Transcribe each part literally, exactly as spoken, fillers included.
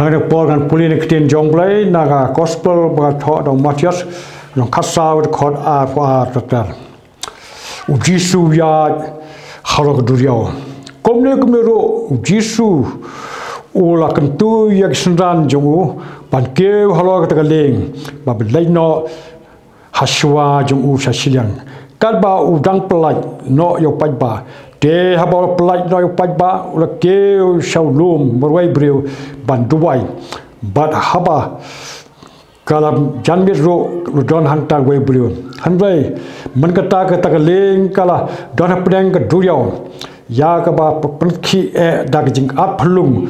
Hangne por ngan pule na ka ktien jong U Blei na ka gospel ba thoh da u Mathaios, lynnong khatsaw, dkhot arphew ar ter ter. U Jisu u ïaid halor ka duriaw. Kumne kumne ruh u Jisu u la kyntu ïa ki synran jong u ban kiew halor kata ka lieng ba pyllait noh ha shuwa jong u sha shiliang. Katba u dang pyllait noh ïa u paidbah, te haba u la pyllait noh ïa u paidbah, u la kiew sha u lum marwei briew ban duwai. Bad haba ka la jan miet ruh, u don hangta uwei u briew. Hynrei man kata, kata ka lieng ka la don hapdeng ka duriaw, ïa kaba pynkhih eh da ka jingat phyllung,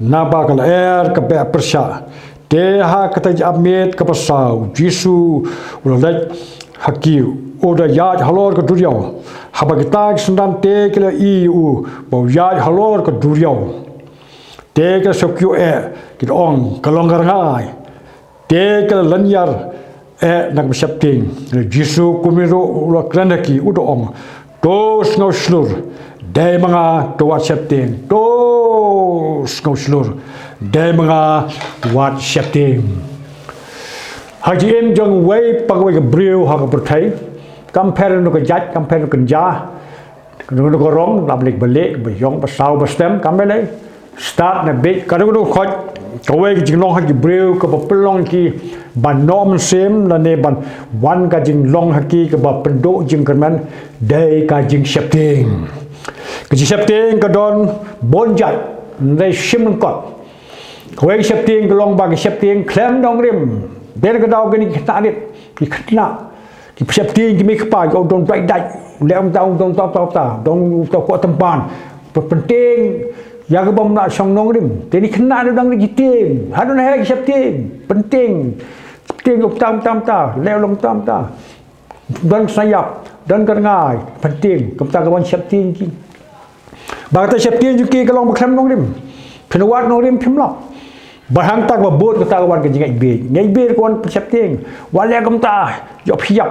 naba ka lyer ka beh pyrshah. Te ha kata ka jingap miet kaba saw, u Jisu u la leit ha ki, u da ïaid halor ka duriaw. Haba kita ki synran te ki la ïohi ïa u ba u ïaid halor ka duriaw, te ki la sngewkyiuh eh, ki da ong, ka long ka rngai. Te ki la lynñiar eh na kaba sheptieng. U Jisu kumne ruh u la kren ha ki, u da ong, to sngew shlur, dei ma nga, to wat sheptieng. To sngew shlur, dei ma nga, wat sheptieng. Ha ka jingim jong uwei pa uwei ka briew ha ka pyrthei, kam pher na ka jait, kam pher na ka kynja, na ka rong, la balik balik, ba ïong, ba saw, ba stem, kam lei lei. Stad ne bieit, ka dang dang khot, kawei ka jinglong ha ki briew kaba pynlong ki ban noh mynsiem lane ban wan ka jinglong ha ki kaba pynduh jingkyrmen, dei ka jingsheptieng. Ka jingsheptieng ka don bun jait, hynrei shim lyngkot. Kawei ka sheptieng ka long ba ka sheptieng khlem nongrim. Dei ka daw kine ki khynnah rit, ki khynnah, ki sheptieng ki mei kpa, ki ong dong dait dait, leh kumta, ong dong ta ta ta, dong ta kwah tympan. Pyntieng ïa ka bym lah shong nongrim. Te ki khynnah dang rit ki tieng, ha don ha ki sheptieng, pyntieng, pyntieng kumta kumta kumta, leh long kumta kumta. Don ka sniap, don ka rngai, pyntieng, kumta ka ban sheptieng ki. Ba kata sheptieng jong ki ka long ba khlem nongrim. Phin wad nongrim phim lap. Ba hangta kaba bud kata ka wan ka jingngeit bieit. Ngeit bieit ka wan sheptieng. Wat leh kumta, ïoh phi ïap.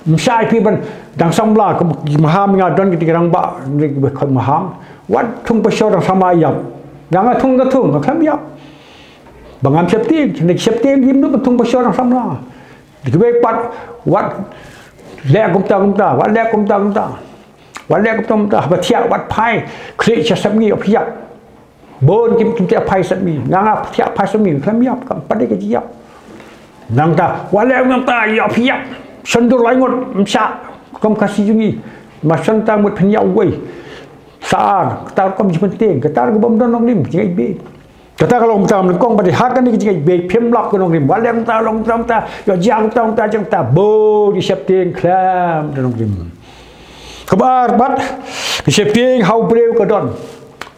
Ym shai phi ban dang samla, ka maham nga don kiti ki rangbah, ni ba khot maham. Wat thung pashor dang samla ïap. Nga nga thung nga thung, nga khlem ïap. Ba ngam sheptieng, ni sheptieng dim du ba thung pashor dang samla. Dei kiwei pat, wat leh kumta kumta, wat leh kumta kumta. Wat leh kumta kumta, ba thiah, wat phai, khlieh sha sepngi, ïoh phi ïap. Bun kim, kim thiah phai sepngi, nga nga thiah phai sepngi, khlem ïap, kam pat dei ka jingïap. Nangta, wat leh kumta kumta, ïoh phi ïap. Shon dur lai ngut, ym shah, kum Khasi jong ngi. Ma shon ta ngut phin ïap uwei. Sa ar, kata rukom jingpyntieng, kata rukom bym don nongrim, jingngeit bieit. Kata ka long kumta, nyngkong ba dei ha kane ka jingngeit bieit, phim lap ka nongrim. Wat leh kumta, long kumta kumta, ïoh jia kumta kumta, jia kumta, bun ki sheptieng khlem da nongrim. Kaba ar pat, ka sheptieng ha u briew ka don.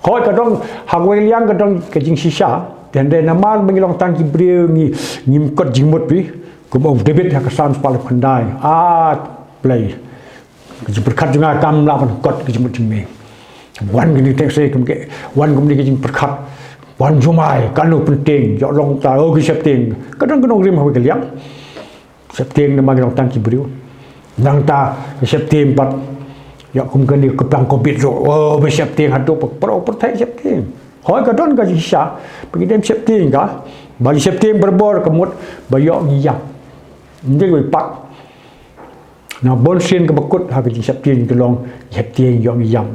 Hooid ka don, ha kawei ka liang ka don ka jingshisha. Te hynrei namar ba ngi long tang ki briew ngi, ngim kot jingmut phi. Kumba u David ha ka Salm spah laiphew khyndai. Ah, Blei. Ka jingpyrkhat jong nga kam lah ban kot ka jingmut jong me. Wan kine ki tengsei kum ke, wan kumne ka jingpyrkhat. Wan jumai, kano pyntieng, ïoh long ta, oh, ki sheptieng. Ka don ka nongrim ha kawei ka liang. Sheptieng namar ngi long tang ki briew. Nangta, ki sheptieng pat. Ïoh kum kane ka pang covid ruh. Oh, ba sheptieng haduh pa, pa, pyrthei sheptieng. Hooid ka don ka jingshisha. Ba ngi dem sheptieng ka. Ba ngi sheptieng barabor ka mut ba ïoh ngi ïap. Ngi wei pat. Na bun sien kaba kut ha ka jingsheptieng ka long, sheptieng ïoh ngi ïap.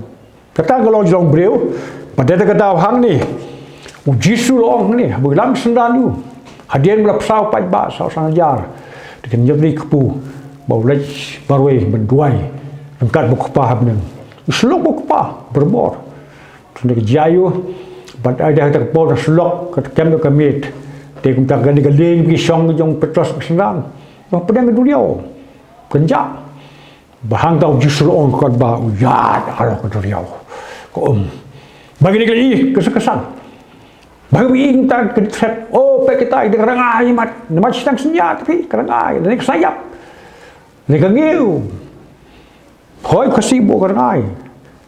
Kata ka long jong briew, ba dei da ka daw hangne. U Jisu la ong hangne, haba u ïalam ki synran jong u. Hadien ba la pynsaw paidbah saw san hajar. Te kin ïoh ri kpu, ba u leit marwei ban duwai. Ryngkat bad u Kpa ha bneng. U sylluk bad u Kpa, barabor. Te ka jia ïa u, bad ai da kata ka por ka sylluk, ka kem da ka miet. Te kumta kane ka lieng ki shong jong Petros bad ki synran. Ba pdeng ka duriaw. Kynjah. Ba hangta u Jisu la ong katba u ïaid halor ka duriaw. Ka um. Ba kine ki la ïohi, ka sa ka san. Ba ki ïohi kumta ki thret. Oh, peit kita, ki dei ka rngai mat. Namar shi dang synñia te phi, ka rngai. Lane ka sniap. Lane ka ngiew. Hooid ka sniap bad ka rngai.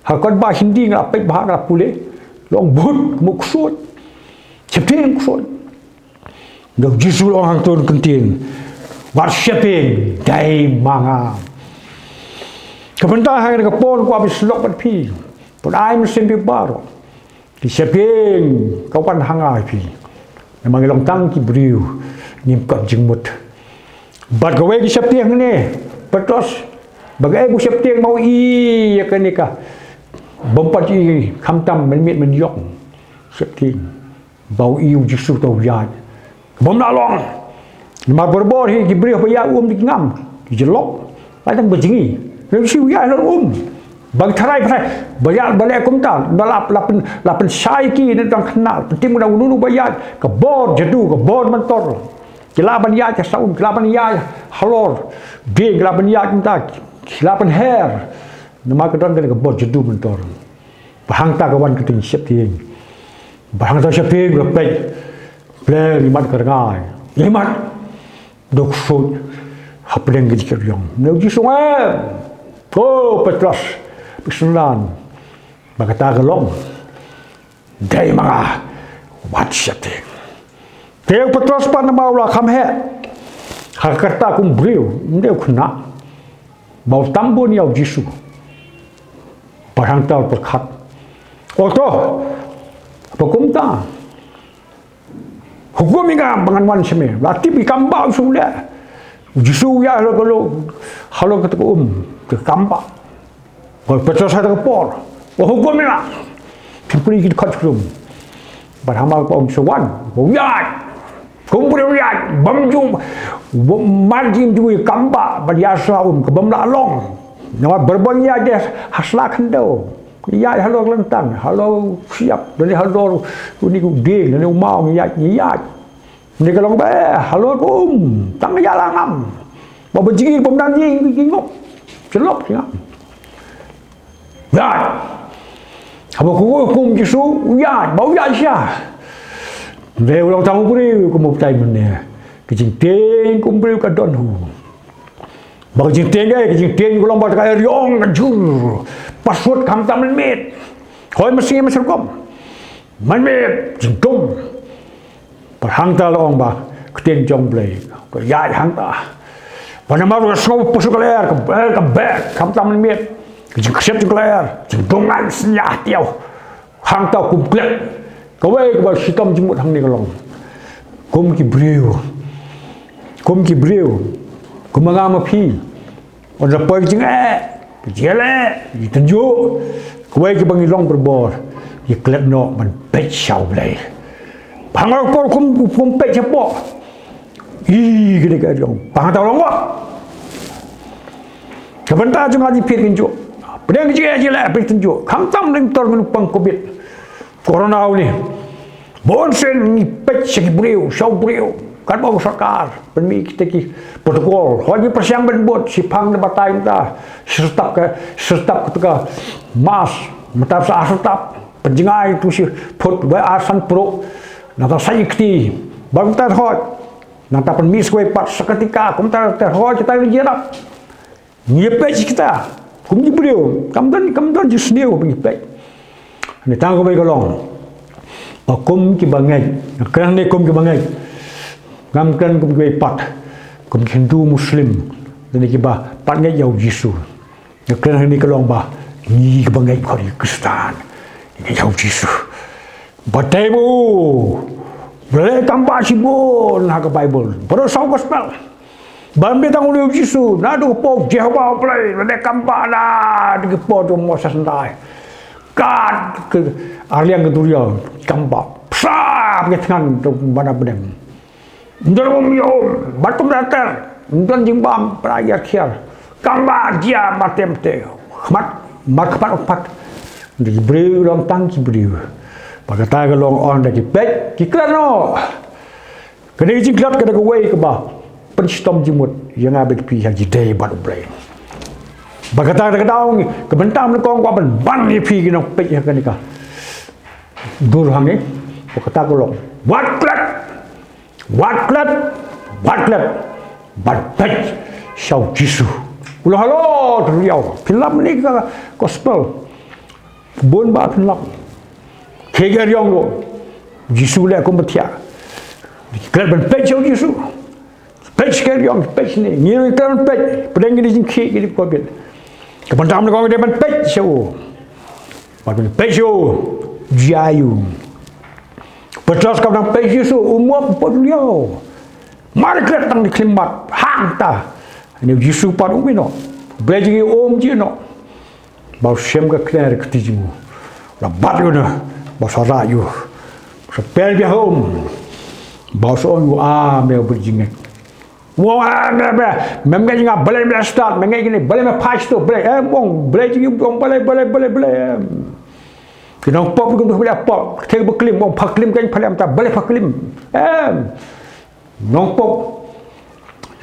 Ha katba Hindi nga la peit bha nga la pule. La ong bhut, ka mut ksuid. Sheptieng ksuid. Dei u Jisu u ong hangto ha ka ktien. Wat sheptieng, dei ma nga. Ka bynta ha kane ka por nga kwah ban sylloh bad phi. Bad ai mynsiem phi baroh. Ki sheptieng ka wan ha nga ïa phi. Namar ngi long tang ki briew, ngim kot jingmut. Bad kawei ki sheptieng ne, Petros, ba kaei u sheptieng ba u ïohi ïa kane ka bym pat ïohi, khamtam mynmiet mynïong. Sheptieng ba u ïohi u Jisu uta u ïaid, bym lah long. Namar barabor hi ki briew ba ïaid um da ki ngam, ki jyllop, la dang ba jngi. Lada u Jisu u ïaid halor um, ba ki tharai, ba tharai, ba ïaid, ba leh kumta, ba la, la pyn, la pynshai ki na dang khynnah, pyntim na uno uno ba ïaid, ka bor jadu, ka bor myntor. Ki lah ban ïaid ha sla um, ki lah ban ïaid halor dieng, ki lah ban ïaid kumta, ki lah ban her. Namar ka don kane ka bor jadu myntor. Ba hangta ka wan ka jingsheptieng. Ba hangta sheptieng ka peit. Blei, ngi mad ka rngai. Ngi mad. Duk sut hapdeng ki jingkyrïong. Neu Jisu, eh. Ko Petros, phi synran ba kata ka long. Dei ma nga, wat sheptieng. Te u Petros pat namar u la kham heh ha ka rta kum briew, ym dei u khynnah, ba u tam bun ïa u Jisu. Ba hangta u pyrkhat, o to, ba kumta, hukum ïa nga ba ngan wan sha me. La tip ïa ka kam ba u Jisu leh. U Jisu u ïaid halor ka, halor kata ka um, ka kam ba. Ko Petros ha kata ka por, u hukum ïa nga. Phi pule ki dkhot jong u. Bad haba u Jisu wan, u ïaid. Kum briew u ïaid, bym ju, bym marjin ju ïa kam ba, bad ïaid sla um, ka bym lah long. Namar barabor ïaid ha sla khyndew. Ïaid halor lynti, halor shyiap, lane halor une u dieng, lane u maw, ïaid, ïaid. Ngi ka long ba halor ka um, tang ïa la ngam. Ba ba jngi bym dang jngi ki ngop. Shlok ki ngam. Ïaid. Haba u hukum Jisu, u ïaid, ba u ïaid sha. Dei u long tang u briew kum u batai mynne. Ka jingtieng kum u briew ka don ha u. Ba ka jingtieng, eh, ka jingtieng ka long ba ka eriong ka jur. Pashut khamtam mynmiet. Hoi masi masi rukom. Mynmiet jingdum. Bad hangta la ong ba ka ktien jong Blei ka ïaid hangta. Ba namar ka sngew pus ka lyer, ka beh, ka beh, khamtam mynmiet. Ka jingkjep jong ka lyer, jingdum ngan sñiah tiaw. Hangta kum klet. Kawei kaba shitom jingmut hangne ka long. Kum ki briew. Kum ki briew. Kum ma nga ma phi. Ynda poi ka jingeh, ka jingeh, ka jingtynjuh. Kawei kaba ngi long barabor, ngi klet noh ban peit sha U Blei. Ba nga por kum, kum peit shapoh. Ih, ka dei ka jong. Ba nga tau long wat. Ka bynta jong nga jingpeit kynjuh. Pdeng ka jingeh jingeh peit kynjuh. Khamtam dang tor mynta pang covid. Corona une. Bun sien ngi peit sha ki briew, sha u briew. Katba u sorkar pynmih kita ki protocol. Hooid ngi pyrshang ban bud, shiphang da batai mynta. Syrtap ka, syrtap kata ka mask, mynta sa syrtap. Pynjngai tu shi phut, wei ar san pruh. Nangta sa ikti. Ba kumta hooid. Nangta pynmih sa kawei pat sa ka tika, kumta hooid kita ngi jia. Ngi peit kita. Kum ki briew. Kam don, kam don jingsniew ba ngi peit. Ni tang kawei ka long. Ba kum ki bangeit. Nga kren ni kum ki bangeit. Ngam kren kum kiwei pat. Kum ki Hindu Muslim. Ni kiba pat ngeit ïa u Jisu. Nga kren ni ka long ba. Ngi ki bangeit khot ïa u Khristan. Ngi ïa u Jisu. Ba tei bu. Ba leh kam ba shibun ha ka Baibl. Baroh saw gospel. Ba ym dei tang une u Jisu, naduh ka por Jehobah U Blei, lane kam ba naduh ka por jong u Moses ndai. Kat ka arliang ka duriaw, kam ba. Psa ka thngan jong u bneng. Ym don um ïoh, bad kum da ter, ym don jingbam, pra ïa khiar. Kam ba jia ba tem te. Khmat, mar khmat u pat. Ki briew long tang ki briew. Ba kata ka long on da ki peit, ki kren noh. Kane ka jingklet kane kawei kaba pynshitom jingmut ïa nga bad phi ha ki dei bad U Blei. Ba kata ka daw ngi ka bynta nyngkong kwah ban ban ïa phi ki nongpeit ïa kane ka dur hangne. Ba kata ka long wat klet, wat klet, wat klet ban peit sha u Jisu. U la halor duriaw. Phin lap ne ka gospel. Bun ba phin lap. Khie eriong ruh. Jisu leh kum ba thiah. Klet ban peit sha u Jisu. Peit sha eriong, peit shane. Ngi ruh klet ban peit. Pdeng kine jingkhie kine covid. Ka bynta nyngkong dei ban peit sha u. Ban peit sha u. Jia ïa u. Petros ka nang peit Jisu, um mop, um pop ïa u. Mar klet tang da khlieh mat, hangta. Ïa u Jisu pat um ïeh noh. Blei jong ngi um ïeh noh. Ba u shem ka kner ka kti jong u. La bat ïa u na. Ba u sa rah ïa u. Sa pel bia ha um. Ba u sa ong ïa u, ah, me u bri jingngeit. Wow, ah, me, me, mem ngeit nga, balei me la stad, me ngeit kine, balei me phai sha to, balei, em, ong, balei jong ngi, ong, balei, balei, balei, balei, em. Ki nongpop, ki nongpop, balei pop, ki thei ba klim, ong, pha klim, kan pha lem ta, balei pha klim, em. Nongpop,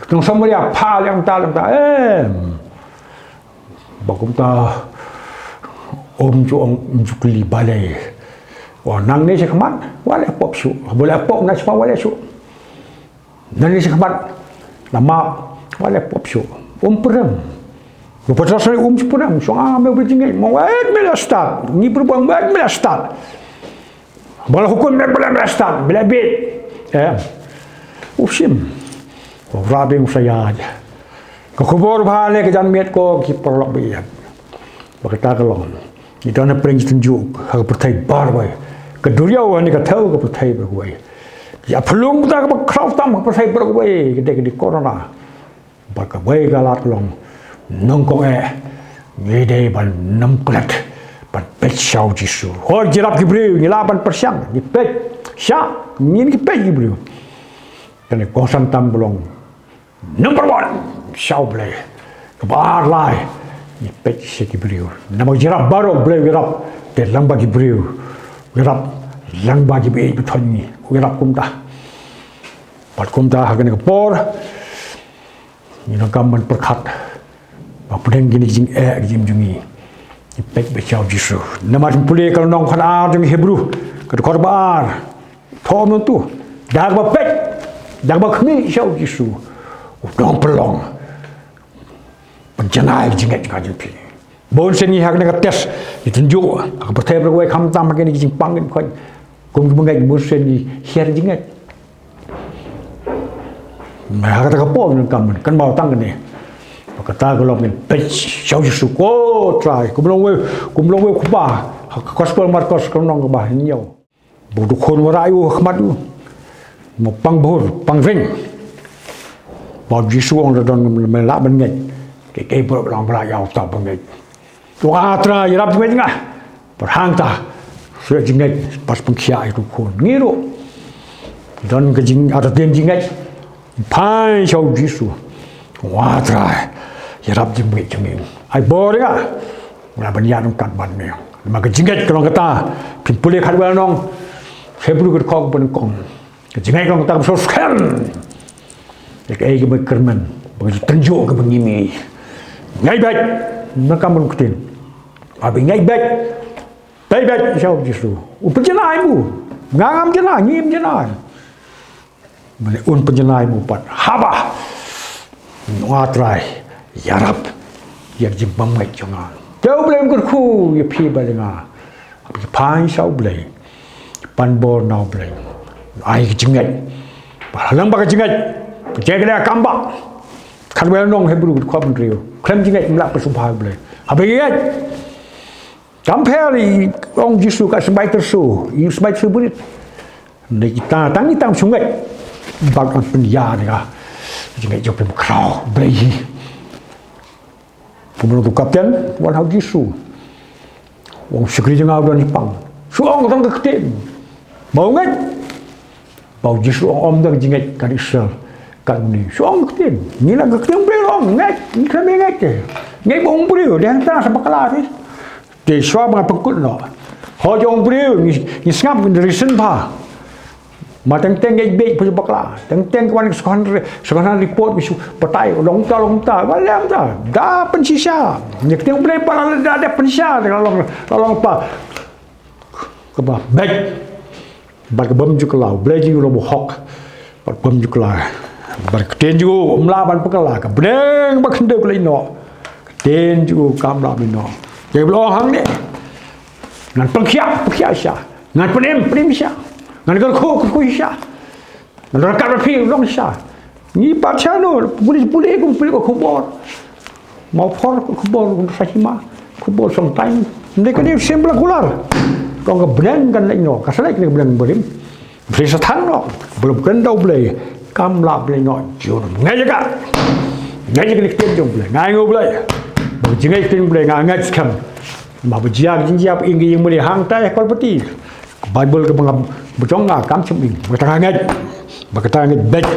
nong Samaria, pha lem ta, lem ta, em. Ba kumta, um ju ong, um ju kylli balei. Wan nangne sha khmat, wat leh pop shuh, wat leh pop na sha, wat leh shuh. Nangne sha khmat, na map, wat leh pop shuh. Um pyrem. Ba Petros um shu pyrem, shu ong, ah, me u bri jingngeit, mo, wat me la stad. Ngi pyrem, wat me la stad. Ba la hukum me, ba la me la stad, ba la bieit. Eh. U shim. U rah biang, u sa ïaid. Ka khubor ba ha ne ka janmiet ko ki paralok ba ïeit. Ba kata ka long. Ngi don ha pyrthei jingtynjuh ha ka pyrthei baroh kawei. Ka duriaw ha ne ka thew ka pyrthei baroh kawei. Ïa phlung kata kaba khraw tam ha ka pyrthei baroh kawei. Ka dei ka dei corona. Bad kawei ka lad ka long. Nyngkong eh. Ngi dei ban nym klet. Ban peit sha u Jisu. Hooid, ïarap ki briew, ngi lah ban pyrshang. Ngi peit sha, ngin ki peit ki briew. Kane kongsan tam ba long. Number one, sha U Blei. Kaba ar lai, ngi peit sha ki briew. Namar ïarap baroh U Blei u ïarap, te lyngba ki briew. U ïarap lyngba ki ba ïeit ba thoh ngi. U ïarap kumta. Bad kumta ha kane ka por, ngi donkam ban pyrkhat. Ba pdeng kine ki jingeh ki jingim jong ngi. Ngi peit beit sha u Jisu. Namar pule ka lynnong khatar jong Hebru. Ka dkhot ba ar. Thoh mynta. Da kaba peit. Da kaba khmih sha u Jisu. U nongpynlong. Pynjanai jingngeit jong nga jong phi. Bun sien ngi ha kane ka test. Ngi tynjuh. Ha ka pyrthei baroh kawei khamtam ha kine ki jingpang ki jingkhot. Kum ki bangeit bun sien ngi hiar jingngeit. Ha kata ka por ngi kynmaw tang kane. Ba kata ka long ngin peit sha u Jisu ko Trai. Kum long wei, kum long wei u kpa. Ha ka gospel Markos ka lynnong kaba hynñiew. Ba u dkhot u wanrah ïa u ha khmat u. Mo pang bhur, pang ring. Ba u Jisu u ong lada don me lah ban ngeit. Kaei kaei baroh ba long ba lah ïa uta uba ngeit. To nga Trai ïarap jingngeit nga. Bad hangta. Shu ïa jingngeit bad pynkhiah ïa u khun. Ngi ruh. Don ka jing, artatien jingngeit. Phai sha u Jisu. Nga Trai. Ïarap jingngeit jong ngi. Ai bor ïa nga. Nga ban ïaid ryngkat bad me. Namar ka jingngeit ka long kata. Phin pule khatwei lynnong. Hebru ka dkhot kaba nyngkong. Ka jingngeit ka long kata kaba sngewskhem. Ïa kaei kaba kyrmen, ba ka tynjuh kaba ngi mih. Ngeit beit, nangkam ban ktien. Ba ngeit beit, peit beit sha u Jisu. U pynjanai mo. Nga ngam janai, ngim janai. Mane un pynjanai mo pat. Haba. Nga Trai, ïarap. Ïa ka jingbym ngeit jong nga. Te U Blei un kyrkhu ïa phi bad ïa nga. Haba ngi phai sha U Blei. Pan bor na U Blei. Ai ka jingngeit. Ba lyngba ka jingngeit. Ka jingngeit ka dei ka kam ba. Khatwei lynnong Hebru ka dkhot hynriew. Khlem jingngeit ym lah peit sha U Blei. Haba ïeit. Kam pher ïa u ong Jisu ka symbai tyrso. Ïa u symbai tyrso buit. Ngi tang, tang ngi tang shu ngeit. Bad kan pynïar ïa ka jingngeit jong phi, khraw Blei hi. Kumno u kapten wan ha u Jisu. U ong shakri jong nga u don shipang. Shu ong tang ka ktien. Ba u ngeit. Ba u Jisu u ong ym don jingngeit ka dei shisha. Ka dei shu ong ka ktien. Ngi la ka ktien Blei u ong ngeit. Ngi khlem ngeit te. Ngeit ba u ong briew. Dei hangta sa bakla te. Te shuwa ba nga pynkut noh. Ho jong briew ngi, ngi sngap ngi risen bha. Ma teng teng ngeit beit phi bakla. Teng teng ka wan ka second re-, second hand report ki shu batai long ta long ta. Ba lem ta. Da pynshisha. Ngi ktien Blei ba la da da pynshisha da long, la long pa. Kaba beit. Bad ka bym ju kylla, U Blei jong ngi u long ba hok. Bad bym ju kylla. Bad ka ktien jong u, ym lah ban pynkylla, ka bneng bad ka khyndew ka leit noh. Ka ktien jong u kam lah ban noh. Ïa u long hangne. Ngan pynkhiah, pynkhiah shisha. Ngan pynim, pynim shisha. Ngan kyrkhu, kyrkhu shisha. Ngan ryngkat bad phi, long shisha. Ngi pat shano, pule, pule, pule ka khubor. Mawphor ka khubor, sa hima, khubor song time. Ym dei ka dei shuh ba la kular. Kong ka bneng kan leit noh, ka sa leit ka bneng barim. Phi sa than noh, balei kren da U Blei, kam lah Blei noh, jur. Ngeit ïa ka. Ngeit ïa ka ktien jong U Blei, nga ai nguh Blei. Ba jingngeit ktien Blei nga ngeit skhem. Ma ba jia ka jingjia ing ing muli hangtai Kolpati. Bible ka ba nga ba jong nga kam chim ing. Ba kata nga ngeit. Ba kata nga ngeit beit.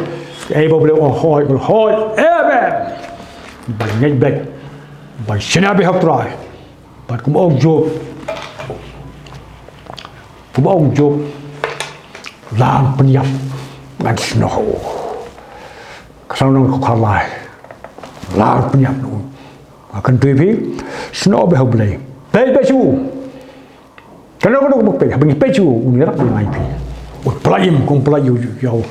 Ei ba Blei ong hoi, hoi. Amen. Ba ngeit beit. Ba shina ba hap trai. Bad kum ong Job. Kum ong Job. Lang pynïap ngan snoh. Ka sang nong ko khalai. Lang pynïap nong. Akan tu phi snoh ba ha U Blei. Pei ba shu. Kano kano ko pei ha ba ngi pei shu un ïarap ngai phi. Un pynlait im kong pynlait ïa u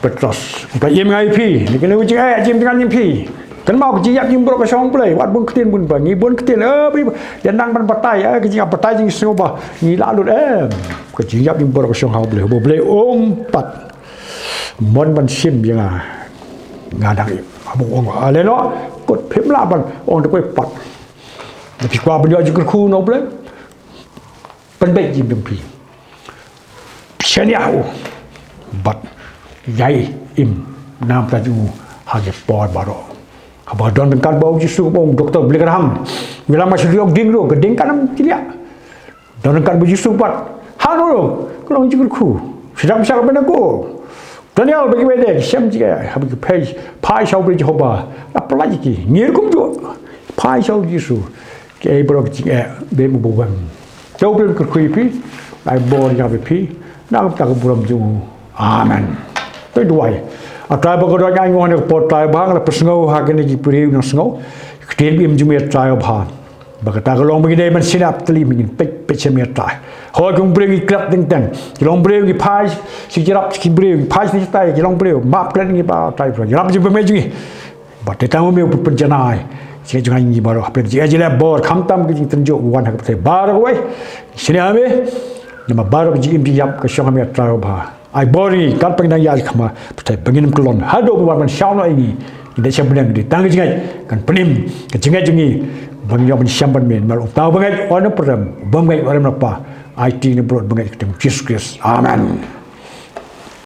Petros. Pynlait im ngai phi. Ni kane u jing eh jing dengan im phi. Kan mau ka jingïap jingbrok ka shong Blei wat bun ktien bun ba ngi bun ktien eh ba ïa nang ban batai eh ka jingïap batai jingsngew ba ngi la lut eh ka jingïap jingbrok ka shong ha U Blei. U Blei um pat mon ban shim ïa nga. Nga dang im ha ba ong ale no kot phim lah ban ong da koi pat. Da phi kwah ban ïoh jingkyrkhu na U Blei. Pynbeit jingim phi. Shaniah u. Bad ïai im nam ta ju ha ki por baroh. Haba don ryngkat bad U Jisu ba ong Doktor Billy Graham. Ngi la ma shu ïoh ding ruh ka ding ka nam ki liah. Don ryngkat bad U Jisu bad. Hano ruh ka long jingkyrkhu. Sdang bishar bad ko. Daniel ba kiwei de ki shem jingeh haba ki phai phai sha U Blei Jehobah. La pynlait ki ngir kumjuh. Phai sha U Jisu. Ki ei baroh ki jingeh bad u ba weng. Te U Blei un kyrkhu ïa phi. Ai bor ïa phi. Na ka bynta ka burom jong u. Amen. Te duwai. A Trai ba kordor, nga ai nguh ha kane ka por Trai ba nga la pynsngew ha kine ki briew nang sngew. Ki ktien ba im jong me Trai ba. Ba kata ka long ba ngi dei ban shaniah tylli ba ngin peit peit sha me Trai. Hooid ki long briew ngi klet teng teng. Ki long briew ngi phai sha ki jrap ki briew ngi phai sha ki tai ki long briew map klet ngi ba Trai ba ïarap jingpynmih jong ngi. Ba te tang me u pynjanai. Sha jong ngi baroh hapdeng jingeh jingeh bor khamtam ki jingtynjuh wan ha ka pyrthei baroh kawei. Shaniah me. Namar baroh ki jingim jingïap ka shong ha me Trai ba. Ai bor ngi kat pang dang ïa khama pyrthei ba ngin ym kyllon haduh ba wan ban shaw noh ïa ngi. Ngi dei sha bneng dei tang ka jingngeit kan pynim ka jingngeit jong ngi. Ba ngi ïoh ban shem ban men mar u tau ba ngeit on pyrem ba ngeit rem na pa. Ai ti ne brot ba ngeit ka tem Jisu Khrist. Amen.